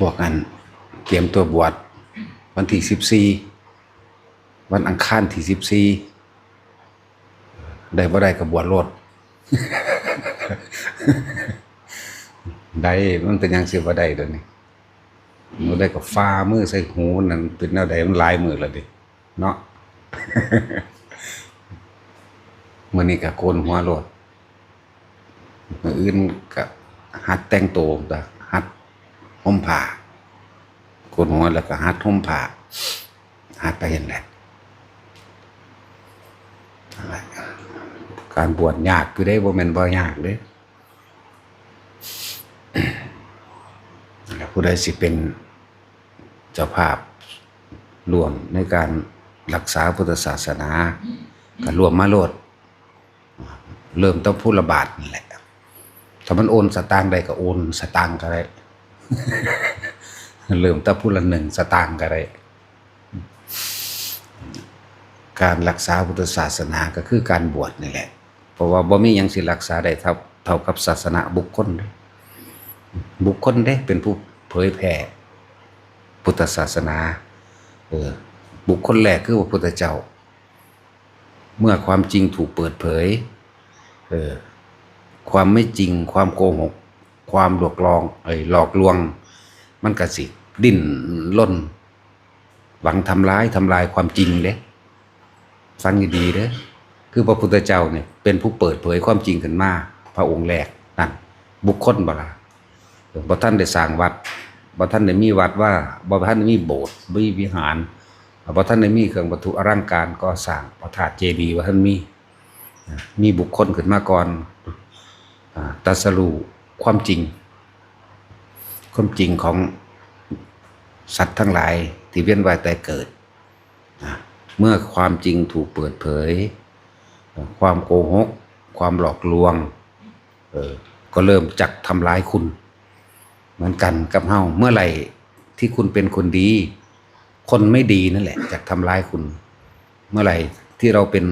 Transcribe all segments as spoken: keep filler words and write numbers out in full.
พวกนั้นเตรียมตัวบวชวันที่สิบสี่ วันอังคารที่สิบสี่ ได้บ่ได้ก็บวชโลด ได้ มันเป็นหยังสิบ่ได้เดี๋ยวนี้ บ่ได้ก็ฝ่ามือใส่หูนั่น เป็นแนวใด มันหลายมื้อแล้วเด้เนาะ มื้อนี้ก็โกนหัวโลด มื้ออื่นก็หัดแต่งตัว ก็หัดห่มผ้า โกนหัวแล้วก็หัดห่มผ้า หัดไปหั่นแหละ นั่นแหละ การบวชยากอยู่เด้ บ่แม่นบ่ยากเด้ ผู้ใดสิเป็นเจ้าภาพร่วมในการรักษาพุทธศาสนา ก็ร่วมมาโลด เริ่มต้นพุทธบาทนั่นแหละ ถ้ามันโอนสตางค์ได้ก็โอนสตางค์ก็ได้ เริ่มต้นพุทธละหนึ่งสตางค์ก็ได้ การรักษาพุทธศาสนาก็คือการบวชนี่แหละ เพราะว่าบ่มีหยังสิรักษาได้เท่า เท่ากับศาสนาบุคคลเด้ บุคคลเด้เป็นผู้เผยแผ่พุทธศาสนา เออ บุคคลแรกคือพระพุทธเจ้า เมื่อความจริงถูกเปิดเผย เออ ความไม่จริง ความโกหก ความหลอกลวง เอ้ย หลอกลวง มันก็สิดิ้นรน หวังทำร้าย ทำลายความจริงเด้ ฟังดีๆเด้อ คือพระพุทธเจ้าเนี่ยเป็นผู้เปิดเผยความจริงขึ้นมา พระองค์แรกนั่น บุคคลบ่ล่ะ บ่ทันได้สร้างวัด บ่ทันได้มีวัดว่า บ่ทันได้มีโบสถ์ บ่มีวิหาร บ่ทันได้มีเครื่องวัตถุอลังการก่อสร้าง พระธาตุเจดีย์บ่ทันมี มีบุคคลขึ้นมาก่อน อ่า ตรัสรู้ความจริง ความจริงของสัตว์ทั้งหลายที่เวียนว่ายตายเกิด นะ เมื่อความจริงถูกเปิดเผย ความโกหก ความหลอกลวง เออ ก็เริ่มจักทำร้ายคุณ เหมือนกันกับเฮา เมื่อไหร่ที่คุณเป็นคนดี คนไม่ดีนั่นแหละจักทำร้ายคุณ เมื่อไหร่ที่เราเป็น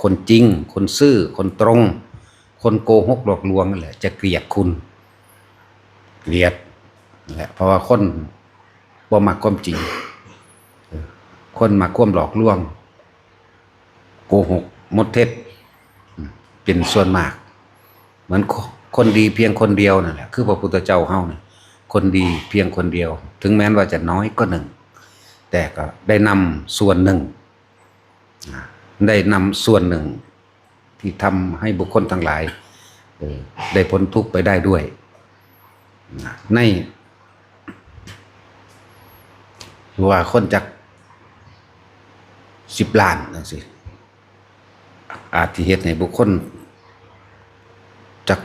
คนจริง คนซื่อ คนตรง คนโกหกหลอกลวงนั่นแหละจะเกลียดคุณ เกลียดนั่นแหละ เพราะว่าคนบ่มักความจริง เออ คนมักความหลอกลวง โกหก มดเท็จ อืม เป็นส่วนมาก เหมือนค- คนดีเพียงคนเดียวนั่นแหละ คือพระพุทธเจ้าเฮาเนี่ย คนดีเพียงคนเดียว ถึงแม้ว่าจะน้อยก็หนึ่ง แต่ก็ได้นำส่วนหนึ่ง อ่า ได้นำส่วนหนึ่งที่ทำให้บุคคลทั้งหลาย เออ ได้พ้นทุกข์ไปได้ด้วย นะ ใน ว่าคนจักสิบล้านจังซี้ อาจสิเฮ็ดให้บุคคลจัก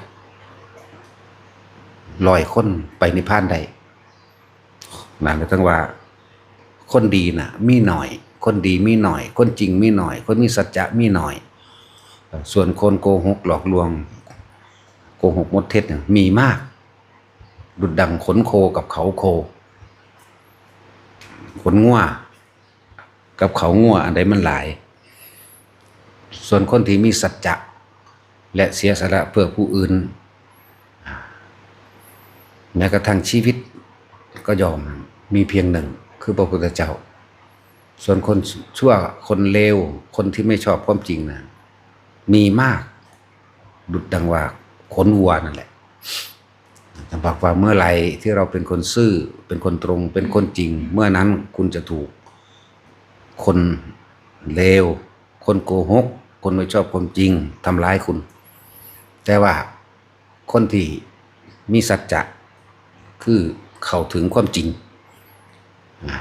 ร้อยคนไปนิพพานได้ นั่นก็ถึงว่า คนดีน่ะ มีน้อย คนดีมีน้อย คนจริงมีน้อย คนมีสัจจะมีน้อย ส่วนคนโกหกหลอกลวง โกหกมดเท็จเนี่ยมีมาก ดุจดังขนโคกับเขาโค ขนงัวกับเขางัวอันใดมันหลาย ส่วนคนที่มีสัจจะ และเสียสละเพื่อผู้อื่น แม้กระทั่งชีวิตก็ยอมมีเพียงหนึ่ง คือพระพุทธเจ้า ส่วนคนชั่ว คนเลว คนที่ไม่ชอบความจริงนะ มีมาก ดุจดังว่าขนวัวนั่นแหละ ถ้าบอกว่าเมื่อไหร่ที่เราเป็นคนซื่อ เป็นคนตรง เป็นคนจริง เมื่อนั้นคุณจะถูกคนเลว คนโกหก คนไม่ชอบความจริงทำร้ายคุณ แต่ว่าคนที่มีสัจจะ คือเข้าถึงความจริงนะ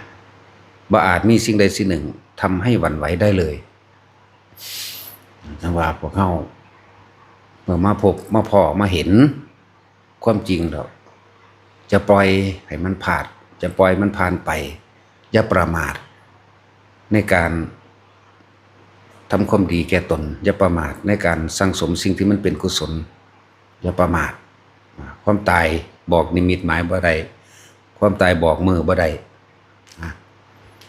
บ่อาจมีสิ่งใดสิ่งหนึ่งทำให้หวั่นไหวได้เลย จังว่าพวกเฮาเมื่อมาพบมาพ้อมาเห็นความจริงแล้ว จะปล่อยให้มันพลาด จะปล่อยมันผ่านไป อย่าประมาทในการทำความดีแก่ตน อย่าประมาทในการสั่งสมสิ่งที่มันเป็นกุศล อย่าประมาท ความตายบอกนิมิตหมายบ่ได้ ความตายบอกมื้อบ่ได้ อ่ะ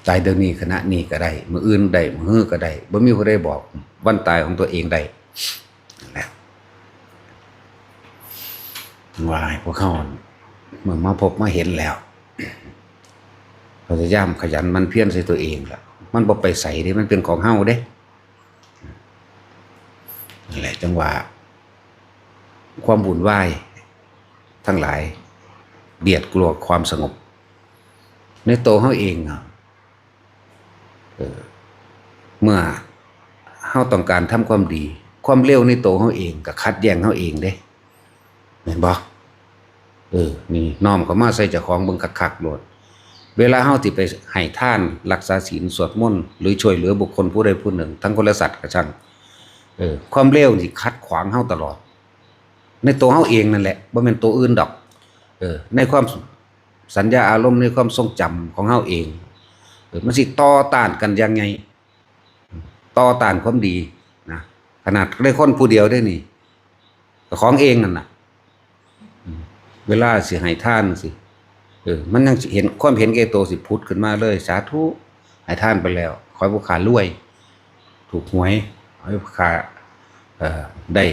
ตายเดี๋ยวนี้ขณะนี้ก็ได้ มื้ออื่นได้ มื้อฮือก็ได้ บ่มีผู้ใดบอกวันตายของตัวเองได้ นั่นแหละ ว่าให้พวกเฮาเมื่อมาพบมาเห็นแล้ว พยายามขยันหมั่นเพียรใส่ตัวเองล่ะ มันบ่ไปไสเด้ มันเป็นของเฮาเด้ นั่นแหละจังว่า ความวุ่นวายทั้งหลาย เบียดกลัวความสงบ ในตัวเฮาเองอะ เออ เมื่อเฮาต้องการทำความดี ความเลวในตัวเฮาเองก็ขัดแย้งเฮาเองเด้ แม่นบ่ เออ นี่น้อมเข้ามาใส่เจ้าของเบิ่งคักๆโลด เวลาเฮาสิไปให้ทาน รักษาศีล สวดมนต์ หรือช่วยเหลือบุคคลผู้ใดผู้หนึ่ง ทั้งคนและสัตว์ก็ช่าง เออ ความเลวสิขัดขวางเฮาตลอด ในตัวเฮาเองนั่นแหละ บ่แม่นตัวอื่นดอก เออ ในความสัญญาอารมณ์ ในความทรงจำของเฮาเอง เออ มันสิต่อต้านกันอย่างไง ต่อต้านความดีนะ ขนาดได้คนผู้เดียวได้นี่ ก็ของเองนั่นน่ะ อืม เวลาสิให้ทานสิ เออ มันยังสิเห็น ความเห็นแก่ตัวสิผุดขึ้นมาเลย สาธุ ให้ทานไปแล้ว ขอให้ผู้ข้ารวย ถูกหวย ขอให้ผู้ข้า เอ่อ ได้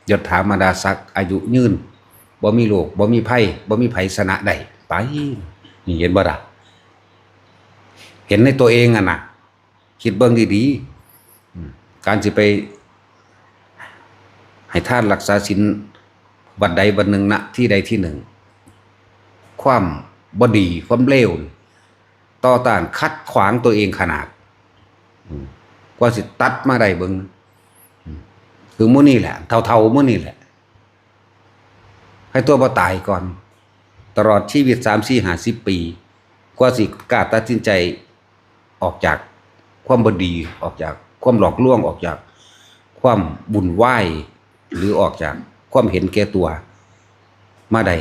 ยศถาบรรดาศักดิ์ อายุยืน บ่มีโรค บ่มีภัย บ่มีไผชนะได้ ไป นี่เห็นบ่ล่ะ เห็นในตัวเองอะนะ คิดเบิ่งดีๆ อืม การสิไปให้ทานรักษาศีลวัดใดวัดหนึ่ง ณ ที่ใดที่หนึ่ง ความบ่ดี ความเลว ต่อต้านขัดขวางตัวเองขนาด อืม กว่าสิตัดมาได้เบิ่ง อืม คือมื้อนี้แหละ เฒ่าๆมื้อนี้แหละ ให้ตัวบ่ตายก่อน ตลอดชีวิต สาม สี่ ห้าสิบ ปี กว่าสิกล้าตัดสินใจ ออกจากความบ่ดี ออกจากความหลอกลวง ออกจากความวุ่นวาย หรือออกจากความเห็นแก่ตัว มาได้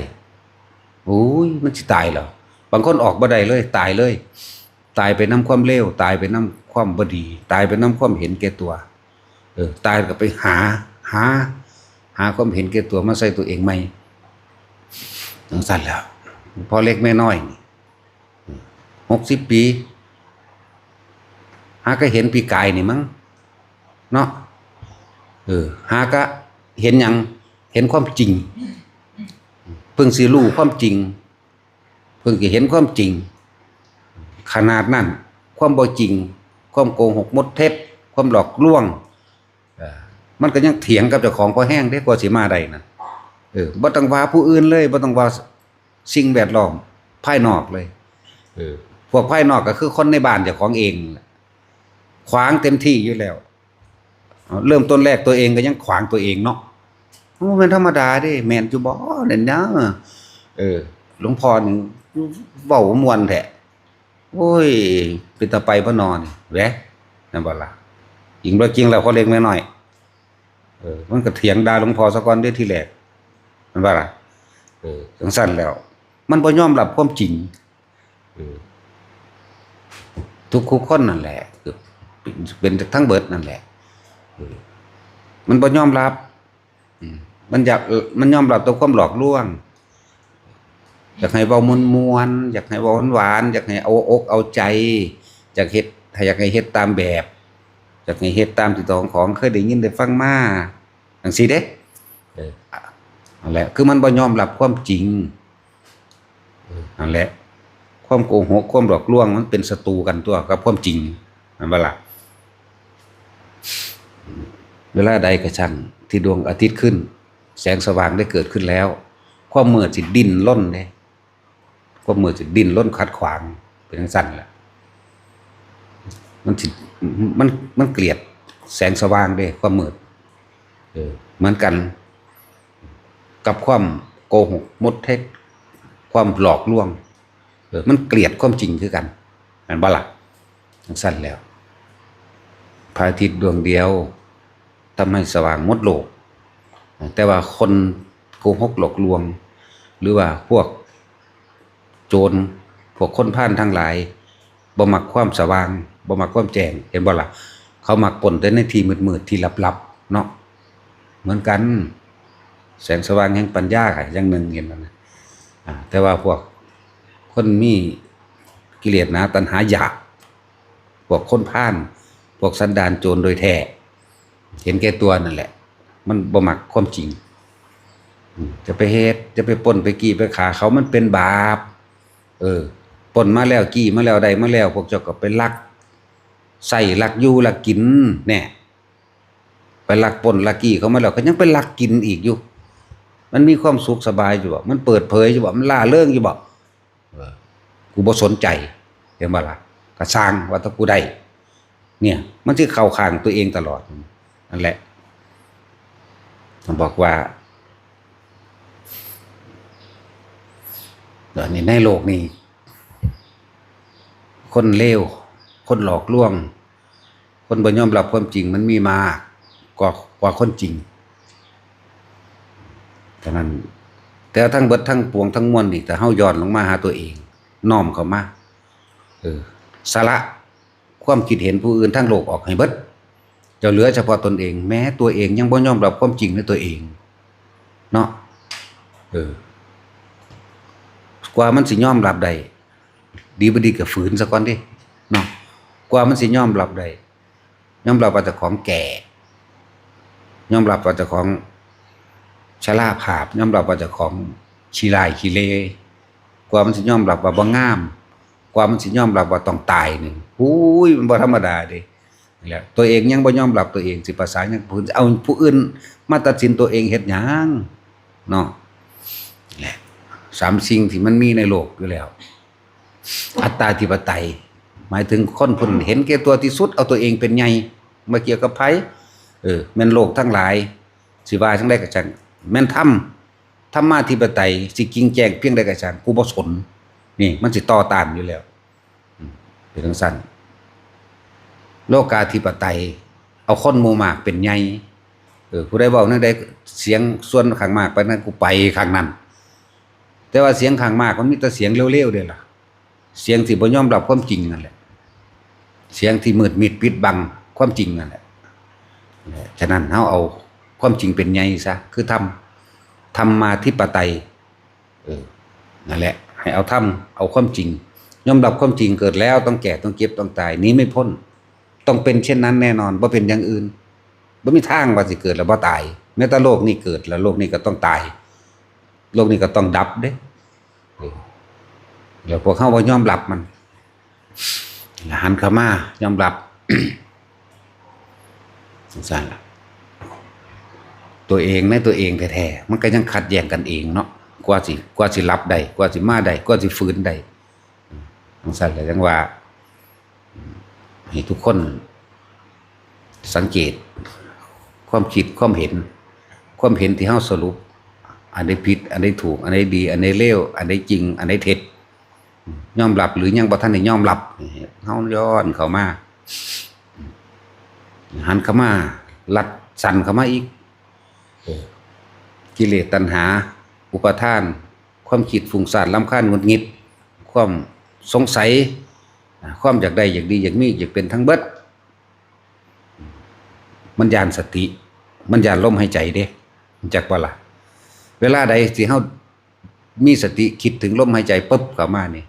โอ้ย มันสิตายเหรอ บางคนออกบ่ได้เลย ตายเลย ตายไปนำความเลว ตายไปนำความบ่ดี ตายไปนำความเห็นแก่ตัว เออ ตายก็ไปหา หา หาความเห็นแก่ตัวมาใส่ตัวเองใหม่ จังซั่นแหล้ว พ่อเล็กแม่น้อยนี่ หกสิบ ปี หาก็เห็นปีกายนี่มั้ง เนาะ เออ หาก็เห็นหยัง เห็นความจริง เพิ่งสิรู้ความจริง เพิ่งสิเห็นความจริง ขนาดนั้น ความบ่จริง ความโกหกมดเท็จ ความหลอกลวง เออ มันก็ยังเถียงกับเจ้าของพอแฮงเด้ กว่าสิมาได้นะ เออ บ่ต้องว่าผู้อื่นเลย บ่ต้องว่าสิ่งแวดล้อมภายนอกเลย เออ พวกภายนอกก็คือคนในบ้านเจ้าของเองนั่นแหละ ขวางเต็มที่อยู่แล้ว เอา เริ่มต้นแรกตัวเองก็ยังขวางตัวเองเนาะ โอ้ แม่นธรรมดาเด้ แม่นอยู่บ่ เนี่ยนะ เออ หลวงพ่อนี่เว้าม่วนแท้ โอ้ย เป็นตาไปบ่นอน แหวะ นั่นบ่ล่ะ จริงบ่จริงแล้ว พ่อเล็กแม่น้อย เออ มันก็เถียงด่าหลวงพ่อซะก่อนเด้อทีแรก นั่นบ่ล่ะ เออ จังซั่นแล้ว มันบ่ยอมรับความจริง เออ ทุกๆคนนั่นแหละ คือเป็นทั้งเบิดนั่นแหละ เออ มันบ่ยอมรับ อืม มันอยาก เออ มันยอมรับต่อความหลอกลวง อยากให้เว้าม่วนๆ อยากให้เว้าหวานๆ อยากให้เอาอกเอาใจ อยากเฮ็ด อยากให้เฮ็ดตามแบบ อยากให้เฮ็ดตามที่เจ้าของเคยได้ยินได้ฟังมา จังซี้เด้ เออ นั่นแหละ คือมันบ่ยอมรับความจริง เออ นั่นแหละ ความโกหก ความหลอกลวง มันเป็นศัตรูกันตัวกับความจริง แม่นบ่ล่ะ เวลาใดก็ช่างที่ดวงอาทิตย์ขึ้น แสงสว่างได้เกิดขึ้นแล้ว ความมืดสิดิ้นรนเด้ ความมืดสิดิ้นรนขัดขวาง เป็นจังซั่นแหละ มันสิ มัน มันเกลียดแสงสว่างเด้ ความมืด เออ เหมือนกัน กับความโกหกมดเท็จ ความหลอกลวง เออ มันเกลียดความจริงคือกัน แม่นบ่ล่ะ จังซั่นแล้ว พระอาทิตย์ดวงเดียวทำให้สว่างหมดโลก แต่ว่าคนโกหกหลอกลวง หรือว่าพวกโจร พวกคนพาลทั้งหลาย บ่มักความสว่าง บ่มักความแจ้ง เห็นบ่ล่ะ เขามักปล้นแต่ในที่มืดๆ ที่ลับๆ เนาะ เหมือนกัน แสงสว่างแห่งปัญญาค่ะ อย่างหนึ่งเห็นบ่นะ อ่า แต่ว่าพวกคนมีกิเลสหนา ตัณหาอยาก พวกคนพาล พวกสันดานโจรโดยแท้ เห็นแก่ตัวนั่นแหละ มันบ่มักความจริง อืม จะไปเฮ็ด จะไปปล้น ไปจี้ ไปฆ่าเขา มันเป็นบาป เออ ป ปล้นมาแล้ว จี้มาแล้ว ได้มาแล้ว พวกเจ้าก็ไปลักใช้ ลักอยู่ ลักกิน แน่ ไปลักปล้นลักจี้เขามาแล้ว ก็ยังไปลักกินอีกอยู่ มันมีความสุขสบายอยู่บ่ มันเปิดเผยอยู่บ่ มันร่าเริงอยู่บ่ เออ กูบ่สนใจ เห็นบ่ล่ะ ก็ซ่างว่าแต่กูได้ เนี่ย มันสิเข้าข้างตัวเองตลอด นั่นแหละ ต้องบอกว่า ตอนนี้ในโลกนี้ คนเลว คนหลอกลวง คนบ่ยอมรับความจริงมันมีมากกว่า กว่าคนจริง ฉะนั้น แต่ทั้งเบิดทั้งปวงทั้งมวลนี่ ถ้าเฮาย้อนลงมาหาตัวเอง น้อมเข้ามา เออ สละความคิดเห็นผู้อื่นทางโลกออกให้เบิด เจ้าเหลือเฉพาะตนเอง แม้ตัวเองยังบ่ยอมรับความจริงในตัวเอง เนาะ เออ กว่ามันสิยอมรับได้ ดีบ่ดีก็ฝืนซะก่อนเด้ เนาะ กว่ามันสิยอมรับได้ ยอมรับว่าเจ้าของแก่ ยอมรับว่าเจ้าของชราภาพ ยอมรับว่าเจ้าของขี้ร้ายขี้เล กว่ามันสิยอมรับว่าบ่งาม กว่ามันสิยอมรับว่าต้องตายนี่ อุ้ย มันบ่ธรรมดาเด้ นี่แหละ ตัวเองยังบ่ยอมรับตัวเอง สิประสาทหยังผู้อื่น เอาผู้อื่นมาตัดสินตัวเองเฮ็ดหยัง เนาะ นี่แหละ สามสิ่งที่มันมีในโลกอยู่แล้ว อัตตาธิปไตย หมายถึงคนผู้นั้นเห็นแก่ตัวที่สุด เอาตัวเองเป็นใหญ่ บ่เกี่ยวกับไผ เออ แม่นโลกทั้งหลาย สิว่าจั่งใดก็ช่าง แม่นธรรม ธรรมาธิปไตย สิจริงแจ้งเพียงใดก็ช่าง กูบ่สน นี่ มันสิต่อต้านอยู่แล้ว อืม เป็นจั่งซั้น โลกาธิปไตย เอาคนหมู่มากเป็นใหญ่ เออ ผู้ใดเว้าแนวใด เสียงส่วนข้างมากไปนั้น กูไปข้างนั้น แต่ว่าเสียงข้างมากมันมีแต่เสียงเลวๆ เด้ล่ะ เสียงที่บ่ยอมรับความจริงนั่นแหละ เสียงที่มืดมิดปิดบังความจริงนั่นแหละ ฉะนั้นเฮาเอาความจริงเป็นใหญ่ซะ คือธรรม ธรรมาธิปไตย เออ นั่นแหละ ให้เอาธรรม เอาความจริง ยอมรับความจริง เกิดแล้วต้องแก่ ต้องเจ็บ ต้องตาย หนีไม่พ้น ต้องเป็นเช่นนั้นแน่นอน บ่เป็นอย่างอื่น บ่มีทางว่าสิเกิดแล้วบ่ตาย แม้แต่โลกนี้เกิดแล้วโลกนี้ก็ต้องตาย โลกนี้ก็ต้องดับเด้ เออ แล้วพวกเฮาบ่ยอมรับมัน หันเข้ามายอมรับ จั่งซั้นล่ะ ตัวเองในตัวเองแท้ๆ มันก็ยังขัดแย้งกันเองเนาะ กว่าสิ กว่าสิรับได้ กว่าสิมาได้ กว่าสิฝืนได้ จั่งซั้นแหละ จั่งว่า ให้ทุกคนสังเกต ความคิด ความเห็น ความเห็นที่เฮาสรุป อันใดผิด อันใดถูก อันใดดี อันใดเลว อันใดจริง อันใดเท็จ ยอมรับหรือยังบ่ทันได้ยอมรับ เฮาย้อนเข้ามา หันเข้ามา ลัดสั้นเข้ามาอีก เออ กิเลสตัณหา อุปาทาน ความคิดฟุ้งซ่านรำคาญหงุดหงิด ความสงสัย อ่า ความอยากได้ อยากดี อยากมี อยากเป็นทั้งเบิด มันย้านสติ มันย้านลมหายใจเด้ รู้จักบ่ล่ะ เวลาใดที่เฮามีสติคิดถึงลมหายใจปุ๊บเข้ามานี่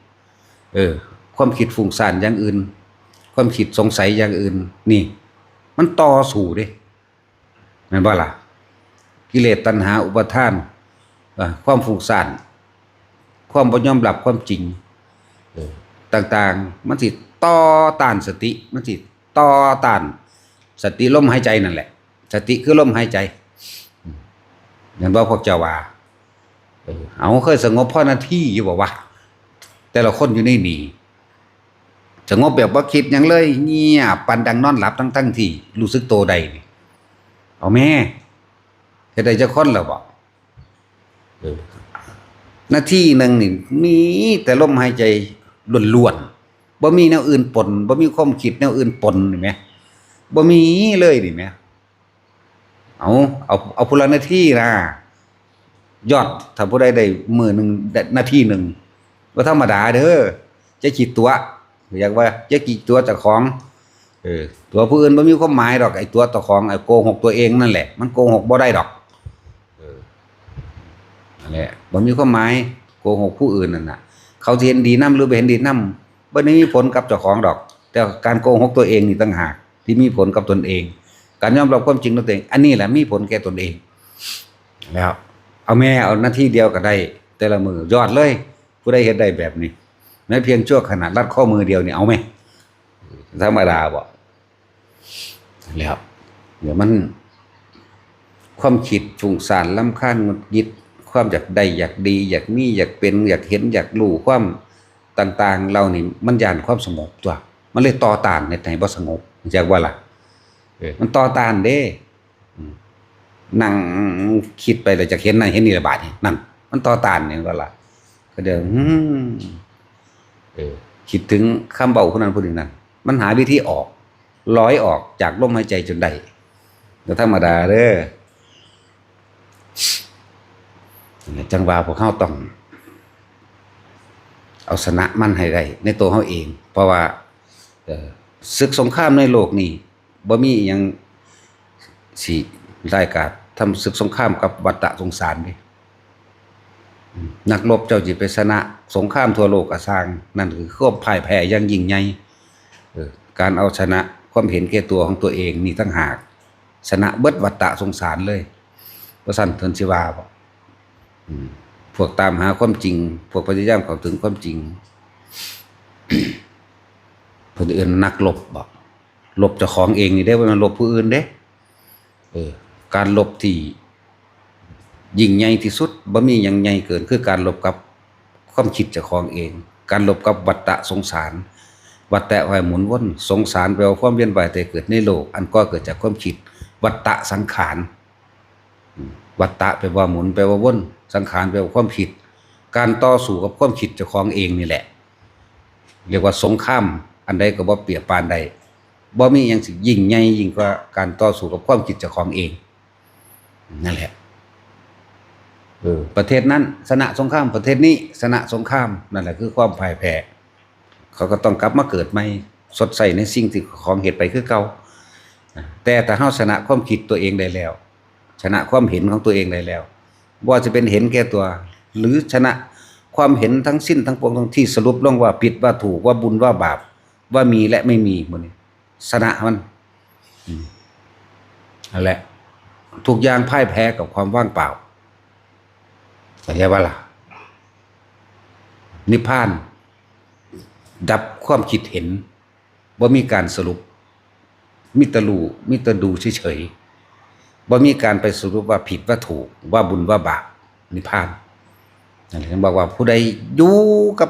เออ ความคิดฟุ้งซ่านอย่างอื่น ความคิดสงสัยอย่างอื่น นี่ มันต่อสู้เด้ แม่นบ่ล่ะ กิเลสตัณหาอุปาทาน เอ่อ ความฟุ้งซ่าน ความบ่ยอมรับความจริง เออ ต่างๆ มันสิต่อต้านสติ มันสิต่อต้านสติลมหายใจนั่นแหละ สติคือลมหายใจ อืม แม่นบ่พวกเจ้าว่า เออ เอา เคยสงบพอนาทีอยู่บ่วะ แต่ละคนอยู่ในนี่ สงบแบบบ่คิดหยังเลย เงียบปานดังนอนหลับทั้งๆ ที่รู้สึกโตได้นี่ เอาแม่ เฮ็ดได้จักคนแล้วบ่ เออ นาทีหนึ่งนี่มีแต่ลมหายใจล้วนๆ บ่มีแนวอื่นปน บ่มีความคิดแนวอื่นปน เห็นไหม บ่มีเลยนี่แหม เอา เอา เอาผู้ละนาทีนะ ยอด ถ้าผู้ใดได้มื้อหนึ่ง ได้นาทีหนึ่ง บ่ธรรมดาเด้อ อย่าขี้ตั๋วะ อยากว่าอย่าขี้ตั๋วะเจ้าของ เออ ตั๋วะผู้อื่นบ่มีความหมายดอก ไอ้ตั๋วะเจ้าของ ไอ้โกหกตัวเองนั่นแหละ มันโกหกบ่ได้ดอก เออ นั่นแหละ บ่มีความหมาย โกหกผู้อื่นนั่นน่ะ เขาสิเห็นดีนำหรือบ่เห็นดีนำ บ่ได้มีผลกับเจ้าของดอก แต่การโกหกตัวเองนี่ต่างหากที่มีผลกับตนเอง การยอมรับความจริงของตัวเอง อันนี้แหละมีผลแก่ตนเอง แล้ว เอาแม่ เอานาทีเดียวก็ได้ แต่ละมื้อ ยอดเลย ผู้ใดเฮ็ดได้แบบนี้ แม้เพียงชั่วขณะ รัดข้อมือเดียวนี่เอาไหม ธรรมดาบ่ แล้ว เดี๋ยวมัน ความคิดฟุ้งซ่านรำคาญหงุดหงิด ความอยากได้อยากดี อยากมีอยากเป็น อยากเห็นอยากรู้ ความต่างๆ เหล่านี้มันย้านความสงบตัว มันเลยต่อต้านเฮ็ดให้บ่สงบ จักว่าล่ะ เออ มันต่อต้านเด้ อืม นั่งคิดไปแล้วอยากเห็นนั่นเห็นนี่ละบาดนี่ นั่น มันต่อต้าน เห็นบ่ล่ะ ก็เดี๋ยว อืม เออ คิดถึงคำเว้าผู้นั้นผู้นี้นั่น มันหาวิธีออก ลอยออกจากลมหายใจจนได้ ก็ธรรมดาเด้อ จั่งว่าพวกเฮาต้อง เอาชนะมันให้ได้ในตัวเฮาเอง เพราะว่า เอ่อ ศึกสงครามในโลกนี้ บ่มีอิหยังสิร้ายกาจ ทำศึกสงครามกับวัฏฏะสงสารเด้ อืม นักรบเจ้าสิไปชนะสงครามทั่วโลกก็ซ่าง นั่นคือความพ่ายแพ้อย่างยิ่งใหญ่ เออ การเอาชนะความเห็นแก่ตัวของตัวเองนี่ต่างหาก ชนะเบิดวัฏฏะสงสารเลย บ่ซั้นเพิ่นสิว่าบ่ อืม พวกตามหาความจริง พวกพยายามเข้าถึงความจริง เพิ่นเอิ้นนักรบบ่ รบเจ้าของเองนี่เด้ บ่แม่นรบผู้อื่นเด้ เออ การรบที่ยิ่งใหญ่ที่สุด บ่มีหยังใหญ่เกิน คือการรบกับความคิดเจ้าของเอง การรบกับวัฏฏะสงสาร วัฏฏะว่าหมุนวน สงสารแปลว่าความเวียนว่ายตายเกิดในโลก อันก่อเกิดจากความคิด วัฏฏะสังขาร อืม วัฏฏะแปลว่าหมุน แปลว่าวน สังขารแปลว่าความคิด การต่อสู้กับความคิดเจ้าของเองนี่แหละ เรียกว่าสงคราม อันใดก็บ่เปรียบปานใด บ่มีหยังสิยิ่งใหญ่ยิ่งกว่าการต่อสู้กับความคิดเจ้าของเอง นั่นแหละ เออ ประเทศนั้นชนะสงคราม ประเทศนี้ชนะสงคราม นั่นแหละคือความพ่ายแพ้ เขาก็ต้องกลับมาเกิดใหม่ ชดใช้ในสิ่งที่ของเฮ็ดไปคือเก่า แต่ถ้าเฮาชนะความคิดตัวเองได้แล้ว ชนะความเห็นของตัวเองได้แล้ว บ่ว่าจะเป็นเห็นแก่ตัว หรือชนะความเห็นทั้งสิ้นทั้งปวง ทั้งที่สรุปลงว่าผิดว่าถูก ว่าบุญว่าบาป ว่ามีและไม่มีหมดนี่ ชนะมัน อืม นั่นแหละ ทุกอย่างพ่ายแพ้กับความว่างเปล่า เข้าใจบ่ล่ะ นิพพาน ดับความคิดเห็น บ่มีการสรุป มีแต่รู้ มีแต่ดูเฉยๆ บ่มีการไปสรุปว่าผิดว่าถูก ว่าบุญว่าบาป นิพพาน นั่นแหละ เห็นบอกว่าผู้ใดอยู่กับ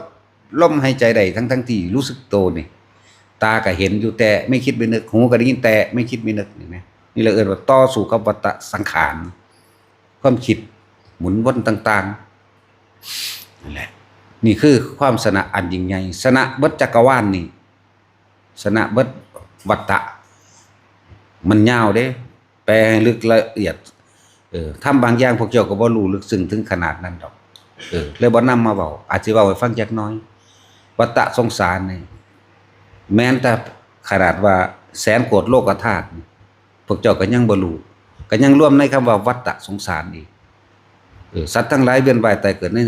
ลมหายใจได้ทั้งๆที่รู้สึกตัวนี่ ตาก็เห็นอยู่แต่ไม่คิดไม่นึก หูก็ได้ยินแต่ไม่คิดไม่นึก นี่นะ นี่เราเอิ้นว่าต่อสู้กับวัฏฏะสังขาร ความคิดหมุนวนต่างๆ นั่นแหละ นี่คือความชนะอันยิ่งใหญ่ ชนะเบิดจักรวาลนี่ ชนะเบิดวัฏฏะ มันยาวเด้ แปลให้ลึกละเอียด เออ ธรรมบางอย่างพวกเจ้าก็บ่รู้ลึกซึ้งถึงขนาดนั้นดอก เออ เลยบ่นำมาเว้า อาจสิเว้าให้ฟังจักหน่อย วัฏฏะสงสารนี่ แม้นแต่ขนาดว่าแสนโกดโลกธาตุนี่ พวกเจ้าก็ยังบ่รู้ ก็ยังรวมในคำว่าวัฏฏะสงสารอีก เออ สัตว์ทั้งหลายเวียนว่ายตายเกิดใน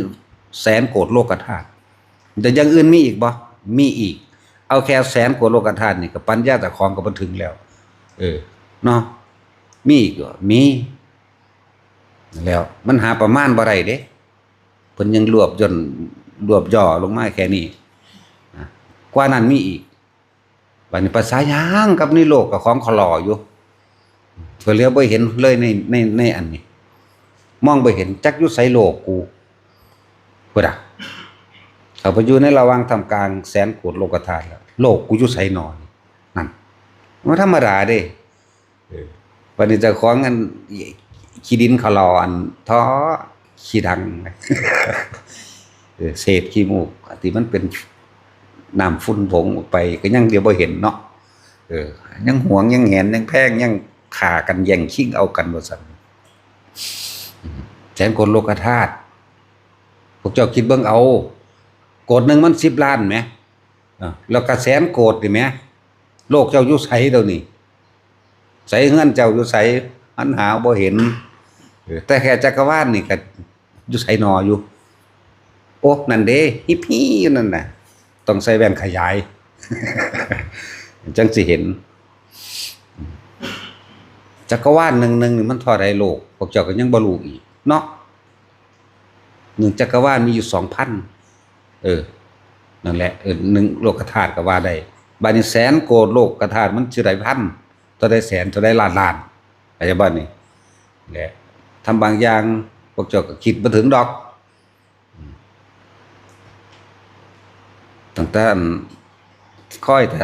แสนโกดโลกธาตุ แต่อย่างอื่นมีอีกบ่ มีอีก เอาแค่แสนโกดโลกธาตุนี่ก็ปัญญาเจ้าของก็บ่ถึงแล้ว เออ เนาะ มีอีกบ่ มี แล้ว มันหาประมาณบ่ได้เด้ เพิ่นยังรวบย่น รวบย่อลงมาแค่นี้ นะ กว่านั้นมีอีก บัดนี้ภาษาหยังกับในโลกกับของขลออยู่ เพิ่นเหลียวบ่เห็นเลยใน ใน ในอันนี้ มองบ่เห็น จักอยู่ไสโลกกู พุ้นน่ะ เข้าไปอยู่ในระหว่างท่ามกลางแสนโกดโลกธาตุแล้ว โลกกูอยู่ไสหนอนี่ นั่น บ่ธรรมดาเด้ เออ บัดนี้เจ้าของอันขี้ดินขลออันท้อขี้ดัง เออ เศษขี้มูกที่มันเป็นน้ำฝุ่นผงออกไป ก็ยังเดียวบ่เห็นเนาะ เออ ยังหวงยังแหนยังแพง ยังฆ่ากันแย่งชิงเอากันว่าซั่น แสนโกดโลกธาตุ พวกเจ้าคิดเบิ่งเอา โกดหนึ่งมันสิบล้านแหม อ่ะ แล้วก็แสนโกดนี่แหม โลกเจ้าอยู่ไสเดี๋ยวนี้ ไสเฮือนเจ้าอยู่ไส มันหาบ่เห็น เออ แต่แค่จักรวาลนี่ก็อยู่ไสหนออยู่ โอ้ นั่นเด้ ฮิปปี้อยู่นั่นน่ะ ต้องใส่แว่นขยาย จั่งสิเห็น จักรวาลหนึ่งหนึ่งนี่มันเท่าใดโลก พวกเจ้าก็ยังบ่รู้อีกเนาะ หนึ่งจักรวาลมีอยู่สองพัน เออ นั่นแหละ เออ หนึ่งโลกธาตุก็ว่าได้ บาดนี้แสนโกฏโลกธาตุมันสิได้พัน เท่าใดแสน เท่าใดล้านล้าน เข้าใจบ่นี่ แหละ ทำบางอย่างพวกเจ้าก็คิดบ่ถึงดอก ตั้งแต่อัน คอยแต่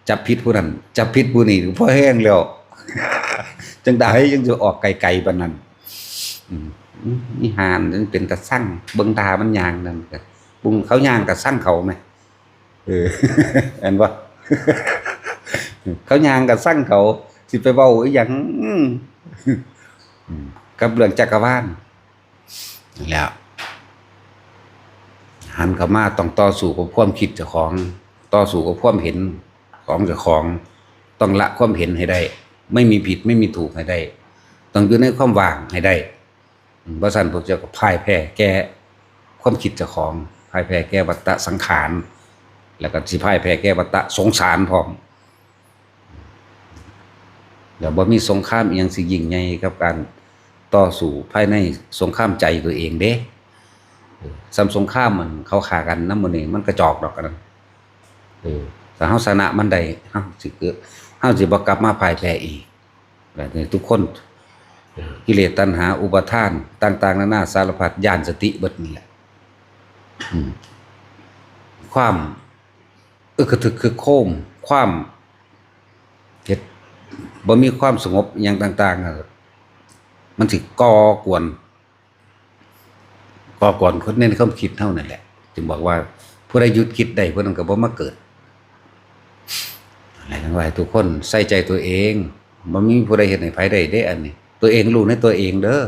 จับผิดผู้นั้น จับผิดผู้นี้ พอแฮงแล้ว จั่งใดจั่งสิออกไกลๆปานนั้น อืม อีห่านั่นเป็นตาซัง เบิ่งท่ามันย่างนั่นก็ ปุ้งเขาย่างก็ซังเขาแหม เออ แม่นบ่ เขาย่างก็ซังเขา สิไปเว้าอีหยัง อืม อืม กับเรื่องจักรวาล นั่นแหละ หันเข้ามาต้องต่อสู้กับความคิดเจ้าของ ต่อสู้กับความเห็นของเจ้าของ ต้องละความเห็นให้ได้ ไม่มีผิดไม่มีถูกให้ได้ ต้องอยู่ในความว่างให้ได้ อืม บ่ซั้นพวกเจ้าก็พ่ายแพ้แก่ความคิดเจ้าของ พ่ายแพ้แก่วัฏฏะสังขาร แล้วก็สิพ่ายแพ้แก่วัฏฏะสงสารพร้อม แล้วบ่มีสงครามอิหยังสิยิ่งใหญ่กับการต่อสู้ภายในสงครามใจตัวเองเด้ เออ ส่ำสงครามมันเขาฆ่ากันนำมื้อนี้มันกระจอกดอกอันนั้น เออ ถ้าเฮาชนะมันได้ เฮาสิเกิด เฮาสิบ่กลับมาพ่ายแพ้อีก แบบนี้ทุกคน เออ กิเลสตัณหาอุปาทานต่างๆนานาสารพัด ย้านสติเบิดนี่แหละ อืม ความ อึกกระทึกครึกโครม ความเฮ็ดบ่มีความสงบอิหยังต่างๆอะ มันสิก่อกวน ก่อกวนคนในความคิดเฮานั่นแหละ จึงบอกว่าผู้ใดหยุดคิดได้ ผู้นั้นก็บ่มาเกิด อะไรทั้งหลาย ทุกคนใส่ใจตัวเอง บ่มีผู้ใดเฮ็ดให้ไผได้เด้ อันนี้ ตัวเองรู้ในตัวเองเด้อ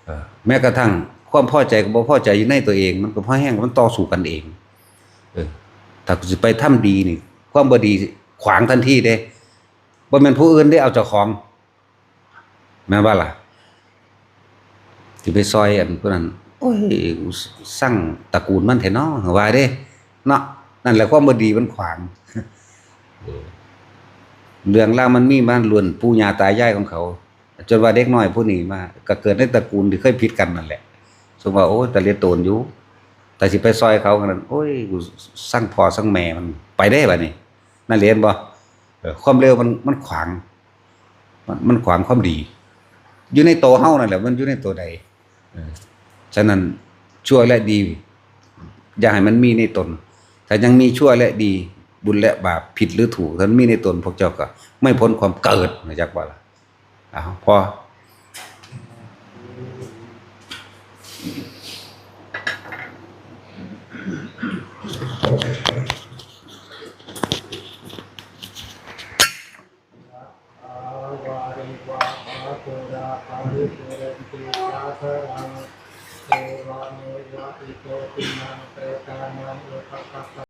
เออ แม้กระทั่งความพอใจกับบ่พอใจอยู่ในตัวเอง มันก็พอแฮง มันต่อสู้กันเอง เออ ถ้ากูสิไปทำดีนี่ ความบ่ดีขวางทันทีเด้ บ่แม่นผู้อื่นเด้ เอาเจ้าของ แม่นบ่ล่ะ สิไปซอยอันผู้นั้น โอ้ย กูซังตระกูลมันแท้น้อ ว่าเด้ เนาะ นั่นแหละความบ่ดีมันขวาง เออ เรื่องราวมันมีมาล้วนปู่ย่าตายายของเขา จนว่าเด็กน้อยผู้นี้มา ก็เกิดในตระกูลที่เคยผิดกันนั่นแหละ สมว่า โอ้ย ตะเหลียดโตนอยู่ แต่สิไปซอยเขาขนาดนั้น โอ้ย กูซังพ่อซังแม่มัน ไปเด้บัดนี้ นั่นเห็นบ่ เออ ความเลวมัน มันขวาง มัน มันขวางความดี อยู่ในโตเฮานั่นแหละ มันอยู่ในโตใด เออ ฉะนั้นชั่วและดี อย่าให้มันมีในตน ถ้ายังมีชั่วและดี บุญและบาป ผิดหรือถูก ถ้ามันมีในตน พวกเจ้าก็ไม่พ้นความเกิด รู้จักบ่ล่ะ เอา พอ วาริวาหาปูราปาริปูเรนติสาคารัง เอวเมวะอิโตตินังเปตานังอุปกปป